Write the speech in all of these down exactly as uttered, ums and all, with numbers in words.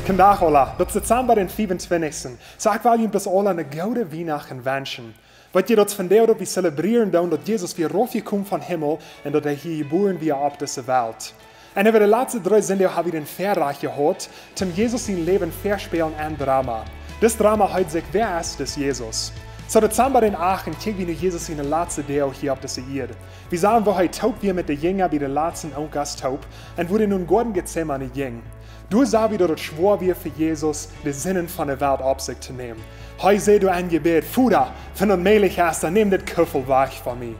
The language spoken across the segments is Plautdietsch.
Vondoag aula, daut es Dezamba dän fiefuntwintichsten. Soo ekj well junt bloos aula eene goode Wienacht wenschen. Weet jie, daut es vondoag daut wie zelebrieren doonen, daut Jesus wia raufjekomen vom Himmel un daut hee hia jebuaren wia opp dise Welt. Un äwa de latste dree Sindach ha wie dän Väarajcht jehaut, toom Jesus sien Läwen väaspälen en Drama. Dit Drama heet sikj: Wäa es dis Jesus? Soo Dezamba dän achten kjikj wie no Jesus siene latste Doag hia opp dise Ieed. Wie sajen, woo hee toop wia met de Jinja bie de latste Unkas toop un woo hee no dän Goaden Getsemane jinkj. Doa sach wie, daut et schwoa wia fa Jesus, de Sinden von de Welt opp sikj to nämen. Hee säd doa em Jebäd: Voda, wan daut mäajlich es, dan nemm dit Kuffel wajch von mie.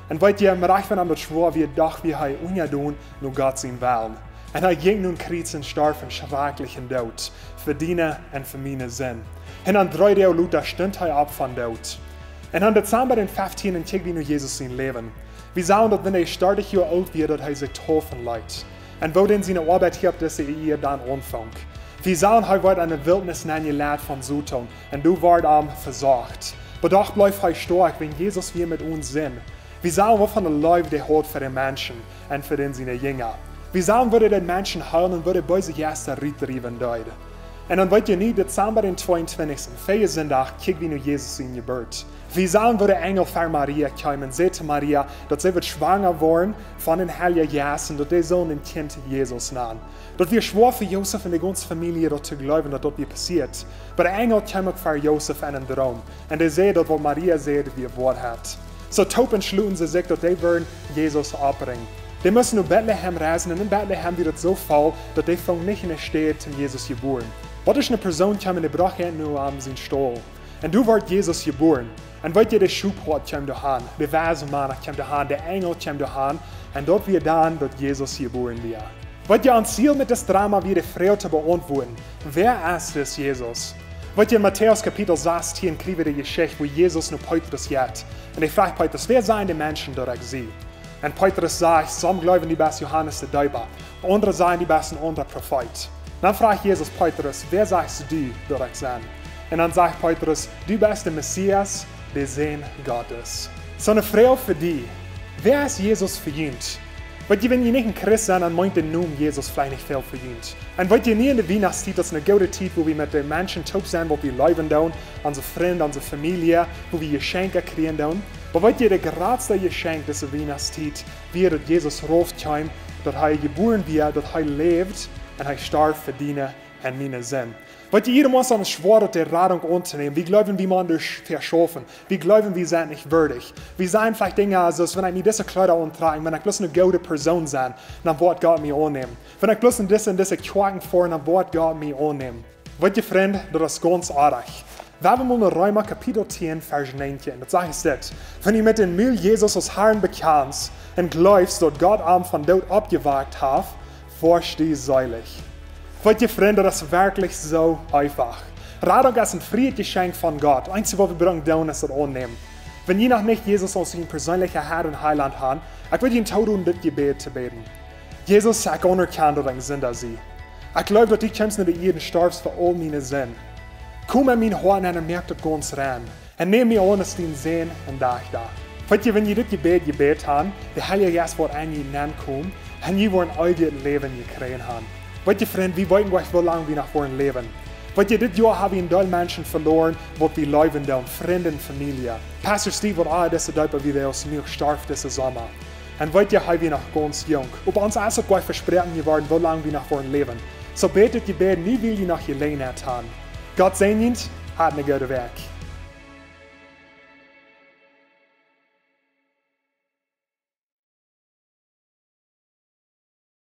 Un weet jie, mau rajcht wan am daut schwoa wia, doch wia hee unjadon no Gott sien Wellen. Un hee jinkj no dän Kjriez un storf eenen schrakjlichen Doot fa diene un fa miene Sind. Un dan dree Doag lota stunt hee opp vom Doot. Un dan Dezamba dän fiefuntwintichsten kjikj wie no Jesus sien Läwen. Wie sajen, daut wan hee dartich Joa oolt wia, daut hee sikj deepen leet. Un woo dan siene Oabeit hia opp dise Ieed dan aunfunk. Wie sajen, hee wort en de Wiltnis nenjeleit vom Soton un doa wort am vesocht. Oba doch bleef hee stoakj, wiels Jesus wia met ons Sind. Wie sajen, waut fa eene Leew hee haud fa de Menschen un fa dän siene Jinja. Wie sajen, woo hee de Menschen heelen un woo hee beese Jeista rutdriewen deed. Un dan weet jie nu, Dezamba dän tweeuntwintichsten, Fäajensindach, kjikj wie no Jesus siene Jeburt. Wie sajen, woo de Enjel ver Maria kjeem un säd to Maria, daut see wudd schwanga woaren von dän Heiljen Jeist un daut dee sull een Kjint Jesus nanen. Daut wia schwoa fa Josef un de gaunze Famielje daut to jleewen, daut daut wia passieet. Oba de Enjel kjeem uk ver Josef en een Droom. Un dee säd, daut waut Maria säd, wia Woarheit. Soo toop entschloten see sikj, daut dee wudden Jesus ombrinjen. Dee musten no Betlehem reisen un en Betlehem wia et soo voll, daut dee fungen nich eene Städ toom Jesus jebuaren. Waut es eene Persoon kjeem un dee brocht an no am sienen Staul. Un doa wort Jesus jebuaren. Un weet jie, de Schophoad kjeem doa han, de weise Mana kjeemen doa han, de Enjel kjeemen doa han. Un daut wia dan, daut Jesus jebuaren wia. Weet jie, ons Ziel met dit Drama wia, de Froag to beauntwuaden: Wäa es dis Jesus? Weet jie, en Matäus Kapitel sastieen kjrie wie de Jeschicht, woo Jesus no Petrus jeit. Un hee fruacht Petrus: Wäa sajen de Menschen, daut ekj sie? Un Petrus sajcht: Some jleewen, du best Johanes de Deepa, aundre sajen, du best een aundra Profeet. Dan fruacht Jesus Petrus: Wäa sajchst du, daut ekj sie? Un dan sajcht Petrus: Du best de Messias, de Sän Gottes. Soo eene Froag fa die: Wäa es Jesus fa junt? Weet jie, wan jie nich een Christ sent, dan meent de Nomen Jesus veleicht nich väl fa junt. Un weet jie, nu en de Wienachtstiet, daut es eene goode Tiet, wua wie met de Menschen toop sent, waut wie leewen doonen, onse Frind, onse Famielje, wua wie Jeschenkja kjrieen doonen. Oba weet jie, daut jratste Jeschenkj dise Wienachtstiet wia, daut Jesus rauf kjeem, daut hee jebuaren wia, daut hee läft un hee storf fa diene un miene Sind. Weet jie, jieda Mensch es schwoa, daut de Radunk auntonämen. Wie jleewen, wie motten doa veschaufen. Wie jleewen, wie sent nich wieedich. Wie sajen veleicht Dinja soo aus: Wan ekj mie dise Kjleeda auntrakj, wan ekj bloos eene goode Persoon sie, dan woat Gott mie aunnämen. Wan ekj bloos en dise un dise Kjoakj foa, dan woat Gott mie aunnämen. Weet jie, Frind, daut es gaunz oajch. Wie haben mol en Reema Kapitel tieen, Varsch näajentieen. Daut sajcht dit: Wan du met dän Mul Jesus aus Harn bekjanst un jleefst, daut Gott am vom Doot oppjewakjt haft, woascht du seelich. Weet jie, Frind, daut es werkjlich soo eefach. Radunk es een frieet Jeschenkj von Gott. Eensje, waut wie brucken doonen, es daut aunnämen. Wan jie noch nich Jesus aus jun perseenlichen Herr un Heilaunt haben, ekj well junt tooroden, dit Jebäd to bäden. Jesus, ekj aunerkjan, daut ekj een Sinda sie. Ekj jleew, daut du kjeemst no de Ieed un storfst fa aul miene Sind. Komm en mien Hoat nenn un moak daut gaunz rein. Un nemm mie aun aus dien Sän un Dajchta. Weet jie, wan jie dit Jebäd jebät haben, de Heilje Jeist woat en junt nenkomen un jie woaren eewjet Läwen jekjräajen haben. Weet jie, Frind, wie weeten nich, woo lang wie noch woaren läwen. Weet jie, dit Joa ha wie een Deel Menschen veloaren, waut wie leewen doonen, Frind un Famielje. Pastor Steve, waut aul dise Deepa wia, aus mie storf disen Somma. Un weet jie, hee wia noch gaunz junk. Oba ons es uk nich vesproaken jeworden, woo lang wie noch woaren läwen. Soo bät dit Jebäd nu, wiels jie noch Jeläajenheit haben. Gott säajen junt, hat eene goode Wäakj.